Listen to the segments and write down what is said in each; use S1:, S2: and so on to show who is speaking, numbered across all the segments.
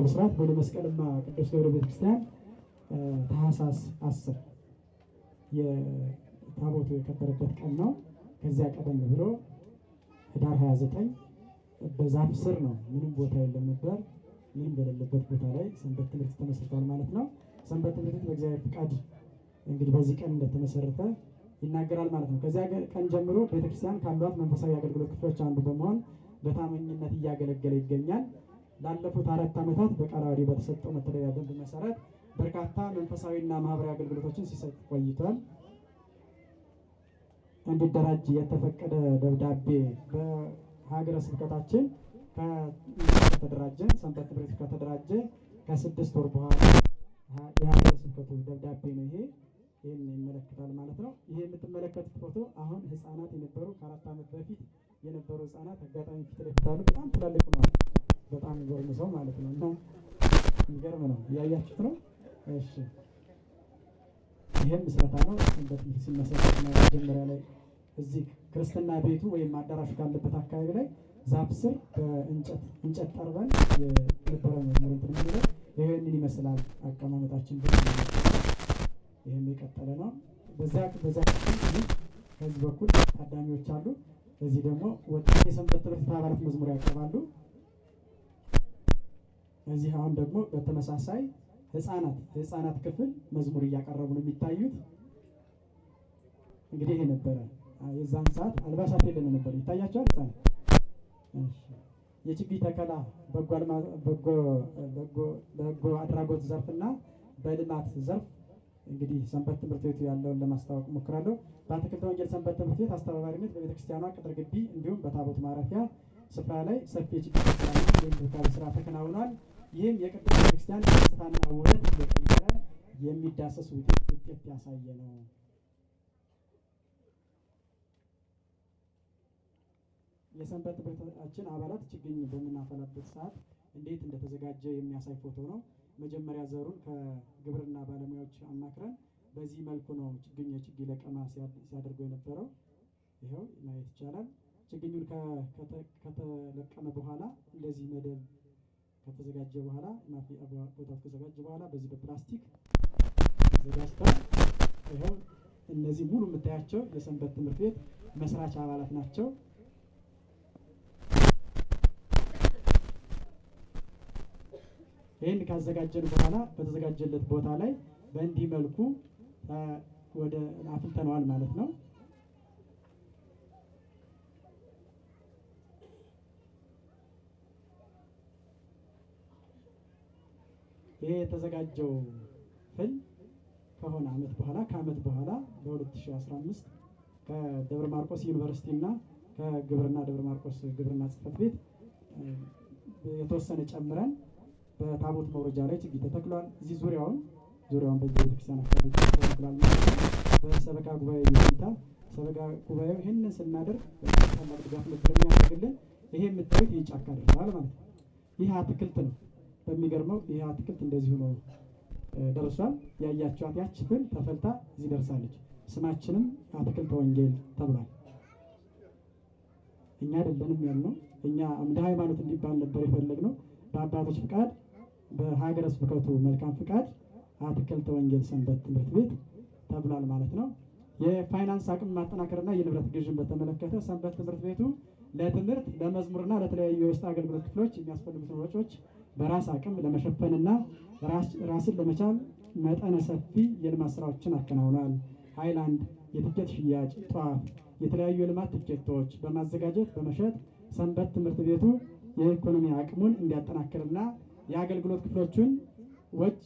S1: ብስራት ቦሌ መስቀልማ ቅዱስ ገብርኤል ቤተክርስቲያን ታህሳስ 10 የታቦቱ የከበረበት ቀን ነው። ከዚያ ቀደም ብሎ ህዳር 29 በዛፍ ስር ነው። ምንም ቦታ የለም ነበር። ምንም በሌለበት ቦታ ላይ ሰንበት ትምህርት ተመስርቷል ማለት ነው። ሰንበት ትምህርት በእግዚአብሔር ፍቃድ እንግዲህ በዚህ ቀን እንደተመሰረተ ይናገራል ማለት ነው። ከዚያ ቀን ጀምሮ ቤተክርስቲያን ካሏት መንፈሳዊ አገልግሎት ክፍሎች አንዱ በመሆን በታማኝነት እያገለገለ ይገኛል። ላለፉት 4 ዓመታት በቃለ ዓዋዲው በተሰጠው መተዳደሪያ ደንብ መሰረት በርካታ መንፈሳዊና ማህበራዊ አገልግሎቶችን ሲሰጥ ቆይቷል። እንዲደራጅ የተፈቀደ ደብዳቤ በሀገረ ስብከታችን ከተደራጀ ሰንበት ትምህርት ከተደራጀ ከ6 ወር በኋላ የሀገረ ስብከቱ ደብዳቤ ነው። ይሄን ይመለከታል ማለት ነው። ይሄ የምትመለከቱት ፎቶ አሁን ህፃናት የነበሩ ከ4 ዓመት በፊት የነበሩ ህፃናት አጋጣሚ ፊት ለፊት አሉ። በጣም ትላልቅ ነው። በጣም የሚገርም ሰው ማለት ነው። እና የሚገርም ነው። እያያችሁት ነው። እሺ ይሄም ምስረታ ነው። ሰንበት ትምህርት ሲመሰረት ነው መጀመሪያ ላይ እዚህ ክርስትና ቤቱ ወይም አዳራሹ ካለበት አካባቢ ላይ ዛፍ ስር በእንጨት እንጨት ጠርበን የነበረ መዝሙር እንትን የሚለው ይሄንን ይመስላል አቀማመጣችን። ይሄም የቀጠለ ነው። በዚያ ክፍል ከዚህ በኩል ታዳሚዎች አሉ። እዚህ ደግሞ ወጣት የሰንበት ትምህርት አባላት መዝሙር ያቀርባሉ። እዚህ አሁን ደግሞ በተመሳሳይ ህፃናት ክፍል መዝሙር እያቀረቡ ነው የሚታዩት። እንግዲህ ይሄ ነበረ የዛን ሰዓት አልባሳት የለንም ነበር። ይታያቸዋል ህፃናት። እሺ የችግኝ ተከላ በጎ አድራጎት ዘርፍና በልማት ዘርፍ እንግዲህ ሰንበት ትምህርት ቤቱ ያለውን ለማስተዋወቅ እሞክራለሁ። በአትክልተ ወንጌል ሰንበት ትምህርት ቤት አስተባባሪነት በቤተክርስቲያኗ ቅጥር ግቢ እንዲሁም በታቦት ማረፊያ ስፍራ ላይ ሰፊ የችግኝ ተከላና የእንክብካቤ ስራ ተከናውኗል። ይህም የቅድስት ቤተክርስቲያን ገጽታና ውበት የቀየረ የሚዳሰስ ውጤት ያሳየ ነው። የሰንበት ትምህርታችን አባላት ችግኝ በምናፈላበት ሰዓት እንዴት እንደተዘጋጀ የሚያሳይ ፎቶ ነው። መጀመሪያ ዘሩን ከግብርና ባለሙያዎች አማክረን በዚህ መልኩ ነው የችግኝ ለቀማ ሲያደርጉ የነበረው። ይኸው ማየት ይቻላል። ችግኙን ከተለቀመ በኋላ እንደዚህ መደብ ከተዘጋጀ በኋላ ቦታው ከተዘጋጀ በኋላ በዚህ በፕላስቲክ ተዘጋጅቷል። ይኸው እነዚህ ሙሉ የምታያቸው የሰንበት ትምህርት ቤት መስራች አባላት ናቸው። ይሄን ካዘጋጀን በኋላ በተዘጋጀለት ቦታ ላይ በእንዲህ መልኩ ወደ አፍልተነዋል ማለት ነው። ይሄ የተዘጋጀው ፍል ከሆነ አመት በኋላ ከአመት በኋላ በ2015 ከደብረ ማርቆስ ዩኒቨርሲቲ እና ከግብርና ደብረ ማርቆስ ግብርና ጽሕፈት ቤት የተወሰነ ጨምረን በታቦት መውረጃ ላይ ችግኝ ተተክሏል። እዚህ ዙሪያውን በዚህ ቤተክርስቲያን አካባቢ ተተክሏል ማለት ነው። በሰበካ ጉባኤ ይሁንታ ሰበካ ጉባኤው ይሄንን ስናደርግ በጣም ታላቅ ድጋፍ ነበር የሚያደርግልን። ይሄ የምታዩት ይህ ጫካ ደርሷል ማለት ነው። ይህ አትክልት ነው። በሚገርመው ይህ አትክልት እንደዚሁ ነው ደርሷል። ያያችኋት ያች ፍል ተፈልታ እዚህ ደርሳለች። ስማችንም አትክልተ ወንጌል ተብሏል። እኛ አይደለንም ያልነው፣ እኛ እንደ ሃይማኖት እንዲባል ነበር የፈለግነው። በአባቶች ፍቃድ በሀገረ ስብከቱ መልካም ፍቃድ አትክልተ ወንጌል ሰንበት ትምህርት ቤት ተብሏል ማለት ነው። የፋይናንስ አቅም ማጠናከርና የንብረት ግዥን በተመለከተ ሰንበት ትምህርት ቤቱ ለትምህርት ለመዝሙርና ለተለያዩ የውስጥ አገልግሎት ክፍሎች የሚያስፈልጉትን ወጪዎች በራስ አቅም ለመሸፈንና ራስን ለመቻል መጠነ ሰፊ የልማት ስራዎችን አከናውኗል። ሃይላንድ፣ የትኬት ሽያጭ፣ ጧፍ፣ የተለያዩ የልማት ትኬቶች በማዘጋጀት በመሸጥ ሰንበት ትምህርት ቤቱ የኢኮኖሚ አቅሙን እንዲያጠናክርና የአገልግሎት ክፍሎቹን ወጪ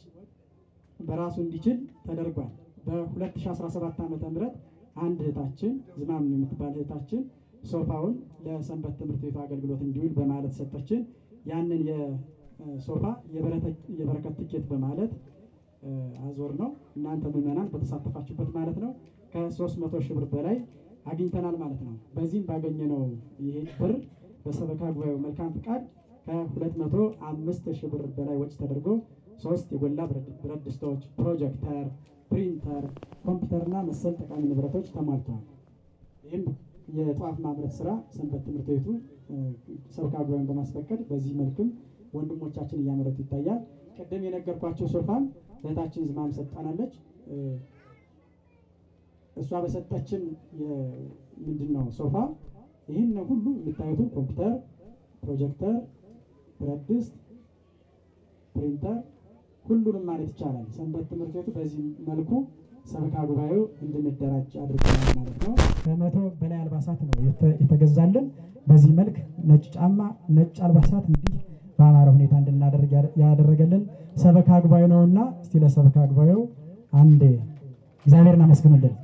S1: በራሱ እንዲችል ተደርጓል። በ2017 ዓመተ ምህረት አንድ እህታችን ዝማም የምትባል እህታችን ሶፋውን ለሰንበት ትምህርት ቤቱ አገልግሎት እንዲውል በማለት ሰጠችን። ያንን የሶፋ የበረከት ትኬት በማለት አዞር ነው። እናንተ ምዕመናን በተሳተፋችሁበት ማለት ነው። ከ300 ሺህ ብር በላይ አግኝተናል ማለት ነው። በዚህም ባገኘነው ይሄ ብር በሰበካ ጉባኤው መልካም ፍቃድ ከ205 ሺህ ብር በላይ ወጪ ተደርጎ 3 የጎላ ብረት ድስቶች፣ ፕሮጀክተር፣ ፕሪንተር፣ ኮምፒውተርና መሰል ጠቃሚ ንብረቶች ተሟልተዋል። ይህም የጧፍ ማምረት ስራ ሰንበት ትምህርት ቤቱ ሰበካ ጉባኤውን በማስፈቀድ በዚህ መልክም ወንድሞቻችን እያመረቱ ይታያል። ቅድም የነገርኳቸው ሶፋም እህታችን ዝማም ሰጣናለች። እሷ በሰጠችን ምንድን ነው ሶፋ ይህን ሁሉ የምታዩትን ኮምፒውተር፣ ፕሮጀክተር፣ ብረት ድስት፣ ፕሪንተር ሁሉንም ማለት ይቻላል ሰንበት ትምህርት ቤቱ በዚህ መልኩ ሰበካ ጉባኤው እንድንደራጅ አድርገናል ማለት ነው። ከ100 በላይ አልባሳት ነው የተገዛልን። በዚህ መልክ ነጭ ጫማ፣ ነጭ አልባሳት እንዲህ በአማረ ሁኔታ እንድናደርግ ያደረገልን ሰበካ ጉባኤው ነውና እስቲ ለሰበካ ጉባኤው አንዴ እግዚአብሔርን አመስግኑልን።